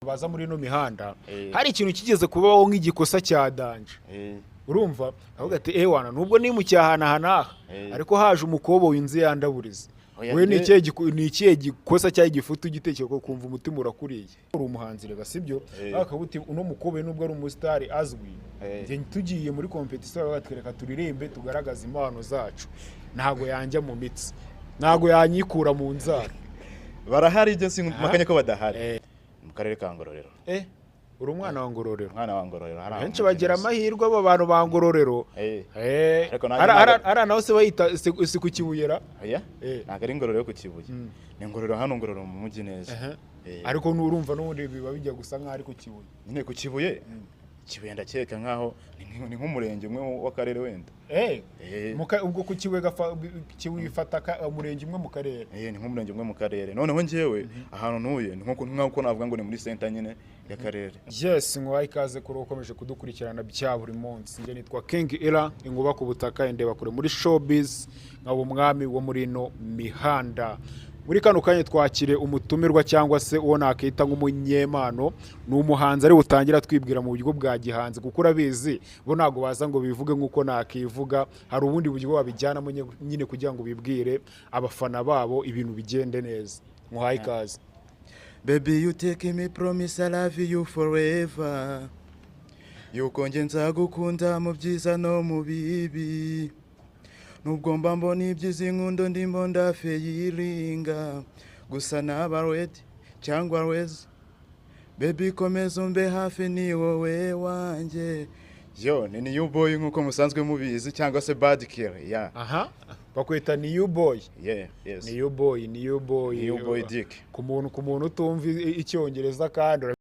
Baza muri ino mihanda, Eh. hari ikintu kigeze kubaho nk'igikosa cya danger. Urumva avuga ati: "Ewana, nubwo nimukiye ahantu aha n'aha, ariko haje umukobwa winzu yandaburiza." Oya, We, ni ikihe gikosa cyangwa igifutu ugitekereza ko kumva umutima urakuriye? Uri umuhanzi rega, sibyo? Eh. Akavuga uti: "Uno mukobwa nubwo ari umusitari azwi, njye tugiye muri competition bakatwereka turirimbe tugaragaze impano zacu, ntabwo yanjya mu mitsi, ntabwo yanyikura mu nzara." Barahari, ibyo simakanye ko badahari. Mu karere ka Ngororero. Eh, uri umwana wa Ngororero? Umwana wa Ngororero hari Benshi bagira amahirwe, abo bantu ba Ngororero. Ariko nanjye Hariya naho se bayita si ku Kibuyera? Oya. Eh. Ntabwo ari Ngororero ku Kibuye, ni Ngororero hano, Ngororero mu mujyi neza. Ariko nurumva n'ubundi biba bijya gusa nk'aho ari ku Kibuye. Nyine ku Kibuye, Kibuye ndakeka nkaho ni nk'umurenge umwe w'akarere wenda. Eh. Ubwo ku Kibuye Kibuye ifata umurenge umwe mu karere. Eh, ni nk'umurenge umwe mu karere. Noneho njyewe ahantu ntuye ni nkuko navuga ngo ni muri center nyine y'akarere. Yes, nguhaye ikaze kuri ukomeje kudukurikirana bya buri munsi. Njye nitwa King Ira, inkuba ku butaka, indeba kure muri showbiz, nkaba umwami wo muri ino mihanda. Muri kano kanya twakire umutumirwa cyangwa se uwo nakita nk'umunyempano. Ni umuhanzi ari butangira twibwira mu buryo bwa gihanzi, kuko urabizi bo ntabwo baza ngo bivuge nk'uko nakivuga. Hari ubundi buryo babijyanamo nyine kugira ngo bibwire abafana babo, ibintu bigende neza. Muhaye ikaze. Baby, you take me promise I love you forever, yuko nge nzagukunda mu byiza no mu bibi, nubwo mba mbona ibyiza inkundo ndimo ndafeyiringa gusa naba red cyangwa rose. Baby, komeza umbe hafi, ni wowe wanjye. Yo, ni new boy nk'uko musanzwe mubizi, cyangwa se bad killer, yeah. Aha bakwita new boy? Yeah, yes. New boy, new boy. New boy dick. Ku muntu utumva icyongereza kandi.